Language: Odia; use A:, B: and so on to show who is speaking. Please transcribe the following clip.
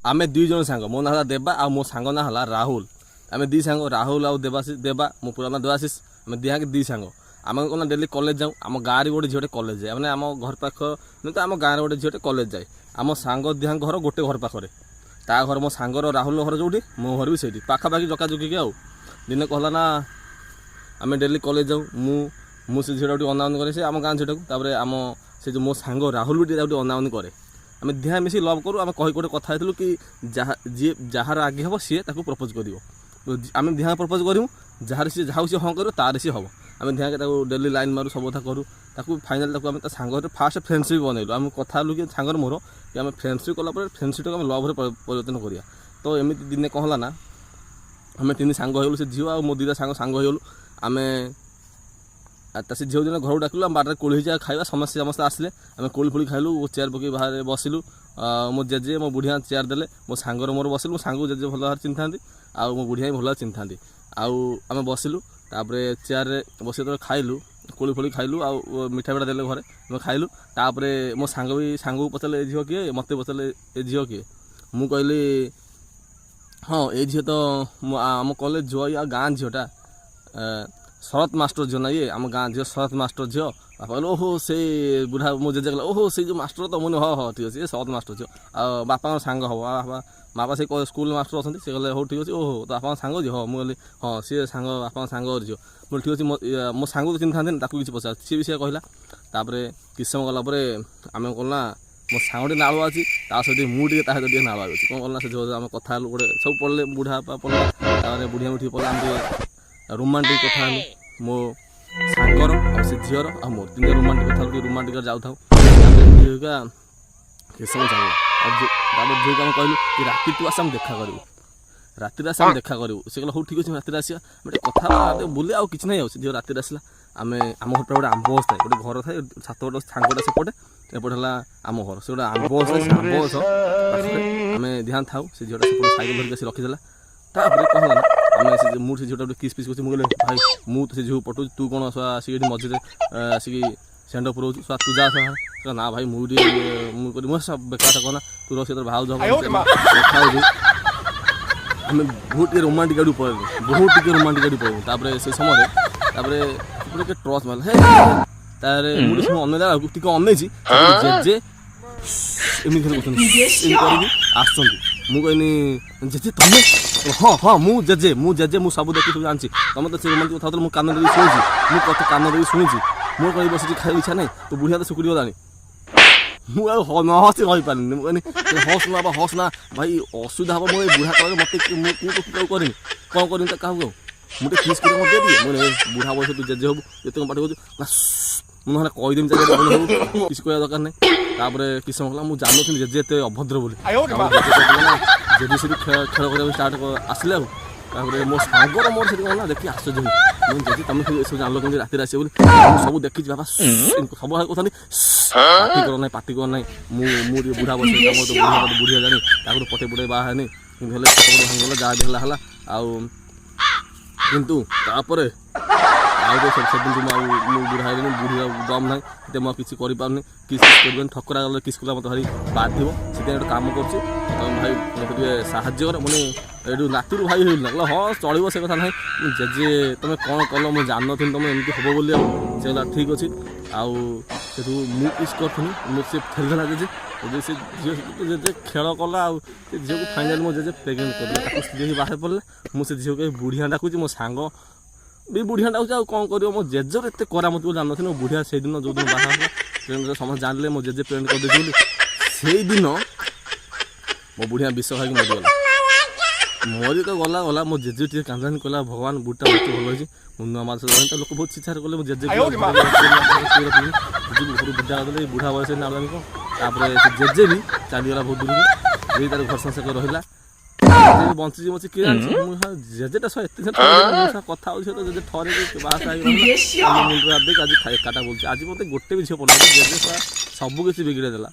A: ଆମେ ଦୁଇ ଜଣ ସାଙ୍ଗ। ମୋ ନାଁ ହେଲା ଦେବା ଆଉ ମୋ ସାଙ୍ଗ ନାଁ ହେଲା ରାହୁଲ। ଆମେ ଦୁଇ ସାଙ୍ଗ, ରାହୁଲ ଆଉ ଦେବାଶିଷ। ଦେବା ମୋ ପୁରା ନାଁ ଦେବାଶିଷ। ଆମେ ଦିହାକେ ଦୁଇ ସାଙ୍ଗ। ଆମେ କ'ଣ ନା ଡେଲି କଲେଜ ଯାଉ। ଆମ ଗାଁରେ ଗୋଟେ ଝିଅଟେ କଲେଜ ଯାଏ, ମାନେ ଆମ ଘର ପାଖ ନୁହେଁ ତ, ଆମ ଗାଁରେ ଗୋଟେ ଝିଅଟେ କଲେଜ ଯାଏ। ଆମ ସାଙ୍ଗ ଦିହାଙ୍କ ଘର ଗୋଟେ ଘର ପାଖରେ। ତା ଘର, ମୋ ସାଙ୍ଗର ରାହୁଲ ଘର ଯେଉଁଠି, ମୋ ଘର ବି ସେଇଠି, ପାଖାପାଖି ଜକାଜୁକିକି। ଆଉ ଦିନେ କହିଲା ନା, ଆମେ ଡେଲି କଲେଜ ଯାଉ। ମୁଁ ସେ ଝିଅଟାକୁ ଟିକେ ଅନାଅନି କରେ, ସେ ଆମ ଗାଁ ଝିଅଟାକୁ। ତାପରେ ଆମ ସେ ଯେଉଁ ମୋ ସାଙ୍ଗ ରାହୁଲ ବି ଟିକେ ତାକୁ ଟିକେ ଅନାଅନି କରେ। ଆମେ ଦିହାଁ ମିଶି ଲଭ୍ କରୁ। ଆମେ କହି ଗୋଟେ କଥା ହେଇଥିଲୁ କି ଯାହା ଯିଏ ଯାହାର ଆଗେ ହେବ, ସିଏ ତାକୁ ପ୍ରପୋଜ୍ କରିବ। ତ ଆମେ ଦିହାଁ ପ୍ରପୋଜ୍ କରିବୁ, ଯାହାର ସିଏ ଯାହାକୁ ସିଏ ହଁ କରିବ, ତାର ସିଏ ହେବ। ଆମେ ଦିହାଁକେ ତାକୁ ଡେଲି ଲାଇନ୍ ମାରୁ, ସବୁ କଥା କରୁ ତାକୁ। ଫାଇନାଲ୍ ତାକୁ ଆମେ ତା ସାଙ୍ଗରେ ଫାଷ୍ଟ ଫ୍ରେଣ୍ଡସିପ୍ ବନେଇଲୁ। ଆମେ କଥା ହେଲୁ କି ସାଙ୍ଗର ମୋର କି ଆମେ ଫ୍ରେଣ୍ଡସିପ୍ କଲା ପରେ ଫ୍ରେଣ୍ଡସିପ୍ଟାକୁ ଆମେ ଲଭ୍ରେ ପରିବର୍ତ୍ତନ କରିବା। ତ ଏମିତି ଦିନେ କ'ଣ ହେଲା ନା, ଆମେ ତିନି ସାଙ୍ଗ ହେଇଗଲୁ, ସେ ଝିଅ ଆଉ ମୋ ଦୁଇଟା ସାଙ୍ଗ ସାଙ୍ଗ ହେଇଗଲୁ ଆମେ। ଆଉ ତା ସେ ଝିଅ ଦିନ ଘରକୁ ଡାକିଲୁ, ଆମ ବାଡ଼ିରେ କୋଳି ହେଇଛି ଆଉ ଖାଇବା। ସମସ୍ତେ ସମସ୍ତେ ଆସିଲେ, ଆମେ କୋଳି ଫୋଳି ଖାଇଲୁ, ଚେୟାର ପକେଇ ବାହାରେ ବସିଲୁ। ଆଉ ମୋ ଜେଜେ, ମୋ ବୁଢ଼ିଆ ଚେୟାର ଦେଲେ। ମୋ ସାଙ୍ଗର ମୋର ବସିଲୁ। ମୋ ସାଙ୍ଗକୁ ଜେଜେ ଭଲ ଭାବରେ ଚିହ୍ନିଥାନ୍ତି ଆଉ ମୋ ବୁଢ଼ିଆ ବି ଭଲ ଭାବରେ ଚିହ୍ନିଥାନ୍ତି। ଆଉ ଆମେ ବସିଲୁ। ତାପରେ ଚେୟାରରେ ବସି ଯେତେବେଳେ ଖାଇଲୁ, କୋଳି ଫୋଳି ଖାଇଲୁ ଆଉ ମିଠା ଫିଠା ଦେଲେ ଘରେ, ଆମେ ଖାଇଲୁ। ତାପରେ ମୋ ସାଙ୍ଗ ବି ସାଙ୍ଗକୁ ପଚାରିଲେ, "ଏ ଝିଅ କିଏ?" ମୋତେ ପଚାରିଲେ, "ଏ ଝିଅ କିଏ?" ମୁଁ କହିଲି, "ହଁ, ଏ ଝିଅ ତ ଆମ କଲେଜ ଝିଅ, ଆଉ ଗାଁ ଝିଅଟା, ଶରତ ମାଷ୍ଟର ଝିଅ ନା ଇଏ, ଆମ ଗାଁ ଝିଅ, ଶରତ ମାଷ୍ଟର ଝିଅ।" ବାପା କହିଲେ, "ଓହୋ," ସେଇ ବୁଢ଼ା ମୋ ଜେଜେ କହିଲେ, "ଓହୋ, ସେଇ ଯେଉଁ ମାଷ୍ଟର ତ?" ମୁଁ କହିଲି, "ହଁ ହଁ, ଠିକ୍ ଅଛି, ଏ ଶରତ ମାଷ୍ଟର ଝିଅ ଆଉ ବାପାଙ୍କ ସାଙ୍ଗ ହେବ। ବାପା ବାପା ସେଇ ସ୍କୁଲ ମାଷ୍ଟର ଅଛନ୍ତି।" ସେ କହିଲେ, "ହଉ, ଠିକ୍ ଅଛି। ଓହୋ, ତ ବାପାଙ୍କ ସାଙ୍ଗ ଝିଅ?" "ହଁ।" ମୁଁ କହିଲି, "ହଁ, ସିଏ ସାଙ୍ଗ, ବାପାଙ୍କ ସାଙ୍ଗ ଝିଅ।" ମୁଁ କହିଲି, "ଠିକ୍ ଅଛି।" ମୋ ସାଙ୍ଗକୁ ଚିହ୍ନିଥାନ୍ତି ନା, ତାକୁ କିଛି ପଚାର, ସିଏ ବି ସେୟା କହିଲା। ତାପରେ କିଛି ସମୟ ଗଲା ପରେ ଆମେ କଣ ନା, ମୋ ସାଙ୍ଗ ଟିକେ ନାଳୁଆ ଅଛି, ତା ସହିତ ମୁଁ ଟିକେ ତା ସହିତ ଟିକେ ନାଳୁଆ ଅଛି। କ'ଣ କଲା ନା, ସେ ଝିଅ ଆମେ କଥା ହେଲୁ ଗୋଟେ, ସବୁ ପଢ଼ିଲେ, ବୁଢ଼ା ବାପା ପଢ଼ିଲା, ତାପରେ ବୁଢ଼ିଆ ଉଠିକି ପଢ଼ିଲା। ଆମେ ଟିକେ ରୋମାଣ୍ଟିକ୍ କଥା ହେଲୁ, ମୋ ସାଙ୍ଗର ଆଉ ସେ ଝିଅର ଆଉ ମୋର, ତିନି ରୋମାଣ୍ଟିକ୍ କଥା ହେଲୁ, ଟିକେ ରୋମାଣ୍ଟିକ୍ ଯାଉଥାଉ। ତାପରେ ଏମିତି ହେଇକା କିଛି ସମୟ ଚାଲିଲା। ଆଉ ତାପରେ ଝିଅକୁ ଆମେ କହିଲୁ କି ରାତି ତୁ ଆସ, ଆମେ ଦେଖା କରିବୁ, ରାତିରେ ଆସ, ଆମେ ଦେଖା କରିବୁ। ସେ କହିଲା, "ହଉ, ଠିକ୍ ଅଛି, ରାତିରେ ଆସିବା, ଆମେ ଟିକେ କଥା ହେବା, ଟିକେ ବୁଲିବା, ଆଉ କିଛି ନାହିଁ।" ଆଉ ସେ ଝିଅ ରାତିରେ ଆସିଲା। ଆମେ ଆମ ଘର ଗୋଟେ ଆମ୍ବ ଗଛ ଥାଏ, ଗୋଟେ ଘର ଥାଏ ଛାତ, ଗୋଟେ ସାଙ୍ଗଟା ସେପଟେ, ଏପଟେ ହେଲା ଆମ ଘର। ସେ ଗୋଟେ ଆମ୍ବ ଗଛ ଥାଏ, ସେ ଆମ୍ବ ଗଛ ପାଖରେ ଆମେ ଧ୍ୟାନ ଥାଉ। ସେ ଝିଅଟା ସେପଟେ ସାଇକେଲ ଧରିକି ଆସି ରଖିଦେଲା। ତାପରେ କ'ଣ ହେଲା ନା, ଆମେ ସେ ମୁଁ ସେ ଝିଅଟା ଗୋଟେ କିସ୍ ଫିସ୍ କରୁଛି। ମୁଁ କହିଲି, "ଭାଇ, ମୁଁ ତ ସେ ଝିଅକୁ ପଟଉଛି, ତୁ କ'ଣ ଶଳା ଆସିକି ଏଠି ମଝିରେ ଆସିକି ଷେଣ୍ଢ ପୁରଉଛୁ? ଶଳା, ତୁ ଯା ଶଳା।" କହିଲା, "ନା ଭାଇ, ମୁଁ ଟିକେ ମୁଁ କହିଲି, ମୁଁ ସବୁ ବେକାର କଥା କହନା, ତୁ ରହ।" ସେ ଭାଉଜ ହବ, କଥା ହଉଛୁ। ଆମେ ବହୁତ ଟିକେ ରୋମାଣ୍ଟିକ୍ ଆଡ଼କୁ ପଳେଇଲୁ, ବହୁତ ଟିକେ ରୋମାଣ୍ଟିକ୍ ଆଡ଼କୁ ପଳେଇଲୁ। ତାପରେ ସେ ସମୟରେ ତାପରେ ସେପଟେ ଟିକେ ଟର୍ଚ୍ଚ ମାରିଲା ହେ। ତାପରେ ମୁଁ ଟିକେ ସମୟ ଅନେଇଲା ବେଳକୁ, ଟିକେ ଅନେଇଛି, ସେପଟେ ଜେଜେ ଏମିତି ଖାଲି କରୁଛନ୍ତି, ଏମିତି କରିକି ଆସୁଛନ୍ତି। ମୁଁ କହିନି, "ଜେଜେ, ତମେ?" "ହଁ ହଁ, ମୁଁ ଜେଜେ, ମୁଁ ଜେଜେ। ମୁଁ ସବୁ ଦେଖି ସବୁ ଜାଣିଛି। ତମେ ତ ସେ ରୋମାଣ୍ଟିକ୍ କଥା ହଉଥିଲ, ମୁଁ କାନ ଦେଇକି ଶୁଣିଛି, ମୁଁ କଥା କାନ ଦେଇକି ଶୁଣିଛି। ମୁଁ କହି ବସିଛି, ଖାଇବାକୁ ଇଚ୍ଛା ନାହିଁ, ତୋ ବୁଢ଼ିଆ ତ ଶୁକୁଟି ଗଲାଣି।" ମୁଁ ଆଉ ନ ହସି ରହିପାରିଲିନି। ମୁଁ କହିନି, "ହସ ନା ବାବା, ହସ ନା ଭାଇ, ଅସୁବିଧା ହବ। ମୁଁ ଏ ବୁଢ଼ା କାଳରେ ମୋତେ ମୁଁ କୋଉ କରିବି, କ'ଣ କରିବି ତା କାହାକୁ? ଆଉ ମୁଁ ଟିକେ କିସ୍ କରି ମୋତେ ଦିଏ।" ମୁଁ କହିଲି, "ଏ, ବୁଢ଼ା ବୟସ, ତୁ ଜେଜେ ହବୁ, ଏତେ କ'ଣ ପାଟି କରୁଛୁ ନା? ମୁଁ ନହେଲେ କହିଦେମି ଚାରିଆଡ଼େ ହବୁ, କିଛି କହିବା ଦରକାର ନାହିଁ।" ତାପରେ କିଛି ସମୟ ଗଲା, ମୁଁ ଜାଣିନଥିଲି ଜେଜେ ଏତେ ଅଭଦ୍ର ବୋଲି। ତାପରେ ଜେଜେ କ'ଣ କଲେ ନା, ଜେଜେ ସେଠି ଖେଳ ଖେଳ କରିବାକୁ ଷ୍ଟାର୍ଟ ଆସିଲେ। ଆଉ ତାପରେ ମୋ ସାଙ୍ଗର ମୋର ସେଠି କ'ଣ ନା ଦେଖି ଆଶ୍ଚର୍ଯ୍ୟ ହେଲୁ। ମୁଁ, "ଜେଜେ, ତମେ ଏସବୁ ଜାଣିଲ କେମିତି ରାତିରେ ଆସିବ ବୋଲି?" "ମୁଁ ସବୁ ଦେଖିଛି ବାପା।" ସବୁ କହୁଥାନ୍ତି, "ପାଟି କର ନାହିଁ, ପାଟି କର ନାହିଁ। ମୁଁ ମୁଁ ଟିକେ ବୁଢ଼ା ବୟସ, ମୋର ତ ବୁଢ଼ା ମତେ ବୁଢ଼ୀ ହେଲାଣି, ତାକୁ ତ ପଟେଇ ପଟେଇ ବାହା ହେନି। କିନ୍ତୁ ହେଲେ ଛୋଟ ବଡ଼ ଭାଙ୍ଗିଗଲା, ଯାହା ବି ହେଲା ହେଲା।" ଆଉ କିନ୍ତୁ ତାପରେ ଆଉ ତ ସେଦିନଠୁ ମୁଁ ଆଉ ମୁଁ ବୁଢ଼ା ହେଇଗଲିଣି, ବୁଢ଼ୀ ଆଉ ଦମ୍ ନାହିଁ ସେତେ, ମୁଁ ଆଉ କିଛି କରିପାରୁନି, କିସ୍ କିସ୍ କରିପାରୁନି। ଠକରା ଗଲେ କିସ୍ କଲା ମୋତେ ଭାରି ବାଧିବ। ସେଥିପାଇଁ ଗୋଟେ କାମ କରୁଛି, ତମେ ଭାଇ ମୋତେ ଟିକେ ସାହାଯ୍ୟ କର। ମାନେ ଏଇଠୁ ନାତିରୁ ଭାଇ ହେଇଗଲି ନା। କହିଲା, "ହଁ, ଚଳିବ, ସେ କଥା ନାହିଁ।" ମୁଁ, "ଜେଜେ, ତମେ କ'ଣ କଲ? ମୁଁ ଜାଣିନଥିଲି ତମେ ଏମିତି ହବ ବୋଲି।" ଆଉ ସେ କହିଲା, "ଠିକ୍ ଅଛି।" ଆଉ ସେଠୁ ମୁଁ କିସ୍ କରିଥିଲି, ମୁଁ ସେ ଠେଲିଦେଲା ଜେଜେ। ଜେଜେ ସେ ଝିଅ ଜେଜେ ଖେଳ କଲା ଆଉ ସେ ଝିଅକୁ ଫାଇନାଲି ମୋ ଜେଜେ ପ୍ରେଗନେଣ୍ଟ କରିଦେଲା। ତାକୁ ସେ ଝିଅ ବାହାରେ ପଡ଼ିଲା। ମୁଁ ସେ ଝିଅକୁ ବୁଢ଼ିଆ ଡାକୁଛି, ମୋ ସାଙ୍ଗ ବି ବୁଢ଼ିଆ ଡାକୁଛି। ଆଉ କ'ଣ କରିବ? ମୋ ଜେଜେର ଏତେ କରାମତି ବୋଲି ଜାଣିନଥିଲି। ମୋ ବୁଢ଼ିଆ ସେଇଦିନ ଯେଉଁଦିନ ବାହା ହେଲା, ପ୍ରେଗନେଣ୍ଟ, ସମସ୍ତେ ଜାଣିଲେ ମୋ ଜେଜେ ପ୍ରେଗନେଣ୍ଟ କରିଦେଇଛି ବୋଲି, ସେଇଦିନ ମୋ ବୁଢ଼ିଆ ବିଷ ଖାଇକି ମରିଗଲା। ମରି ତ ଗଲା ଗଲା, ମୋ ଜେଜେ ଟିକେ କାନ୍ଦାନି, କହିଲା, "ଭଗବାନ, ବୁଢ଼ୀଟା ମତେ ଭଲ ହେଇଛି, ମୁଁ ନୂଆ ମାଛ।" ତ ଲୋକ ବହୁତ ଛିଛାର କଲେ। ମୋ ଜେଜେ ଜେଜେକୁ ଘରୁ ବିଦା କରିଦେଲେ, ଏଇ ବୁଢ଼ା ବୟସରେ ନାଳୁଆମି କ'ଣ? ତାପରେ ସେ ଜେଜେ ବି ଚାଲିଗଲା ବହୁତ ଦୂରକୁ, ଜେଜେ ତାର ଘର ସଂସାର କରି ରହିଲା। ଜେଜେ ବି ବଞ୍ଚିଛି ବଞ୍ଚି କିଏ ଜାଣିଛି। ମୁଁ ଜେଜେଟା ସହ ଏତେ ମୋ ସହ କଥା ହଉଛି ତ ଜେଜେ ଥରେ ବି ବାହା ସାହା ହେଇକି ରହିଲା। ମୋ ମୁଣ୍ଡରେ ହାତ ଦେଇକି ଆଜି ଖାଇ କାଟା ବୋଲୁଛି। ଆଜି ମତେ ଗୋଟେ ବି ଝିଅ ପଡ଼ିଲା, ଜେଜେ ସହ ସବୁ କିଛି ବିଗିଡ଼େଇ ଦେଲା।